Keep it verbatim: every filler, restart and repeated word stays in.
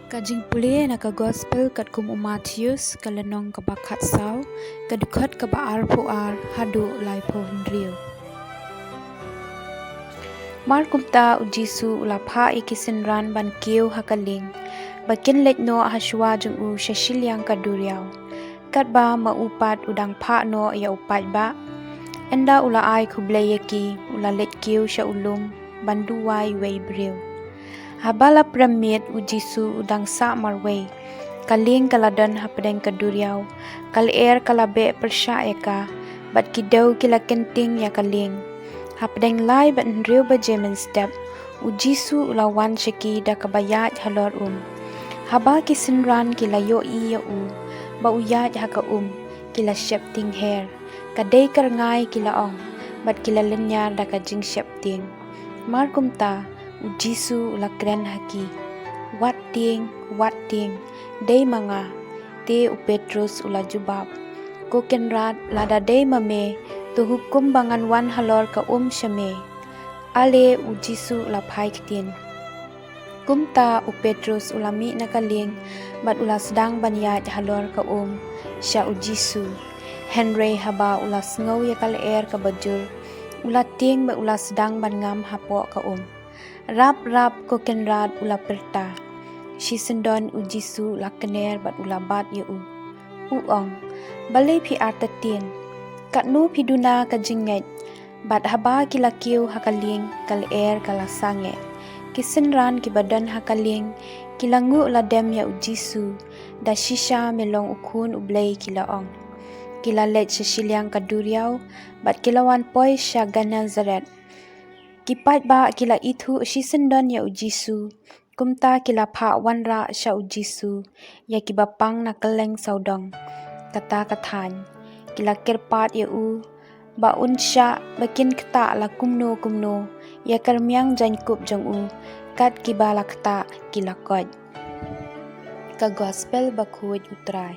Ka jingpule na ka Gospel katkum u Mathaios, ka lynnong kaba khatsaw, ka dkhot kaba arphew ar haduh laiphew hynriew. Mar kumta u Jisu u la phah ïa ki synran ban kiew ha ka lieng, ba kin leit noh ha shuwa jong u sha shiliang ka duriaw, katba ma u pat u dang phah noh ïa u paidbah. Ynda u la ai khublei ïa ki, u la leit kiew sha u lum ban duwai wei briew. Haba la prem miet, u Jisu u dang sah marwei. Ka lieng ka la don hapdeng ka duriaw, ka lyer ka la beh pyrshah ïa ka, bad ki dew ki la kynting ïa ka lieng. Hapdeng lai bad hynriew baje mynstep, u Jisu u la wan sha ki da kaba ïaid halor um. Haba ki synran ki la ïohi ïa u ba u ïaid ha ka um, ki la sheptieng her. Ka dei ka rngai, ki la ong, bad ki la lynñiar da ka jingsheptieng. Mar kumta u Jisu u la kren ha ki, "Wat tieng, wat tieng, dei ma nga." Te u Petrus u la jubab, "Ko Kynrad, lada dei ma me, to hukum ba ngan wan halor ka um sha me." Ale u Jisu u la phai ktien. Kumta u Petrus u la mih na ka lieng, bad u la sdang ban ïaid halor ka um sha u Jisu. Hynrei haba u la sngew ïa ka lyer kaba jur, u la tieng bad u la sdang ban ngam hapoh ka um. "Rap, rap, ko Kynrad," u la pyrta. Shisyndon u Jisu u la kner bad u la bat ïa u. U ong, "Balei phi artatien? Katno phi duna ka jingngeit?" Bad haba ki la kiew ha ka lieng, ka lyer ka la sangeh. Ki synran kiba don ha ka lieng ki la nguh la dem ïa u Jisu. "Da shisha me long u Khun u Blei," ki la ong. Ki la leit sha shiliang ka duriaw, bad ki la wan poi sha Gennesaret. Ki paidbah ki la ithuh shisyndon ïa u Jisu. Kumta ki la phah wanrah sha u Jisu ïa kiba pang na kylleng sawdong kata ka thaiñ. Ki la kyrpad ïa u ba un shah ba kin ktah la kumno kumno ïa ka rmiang jaiñkup jong u, kat kiba la ktah ki la koit. Ka Gospel bakhuid u Trai.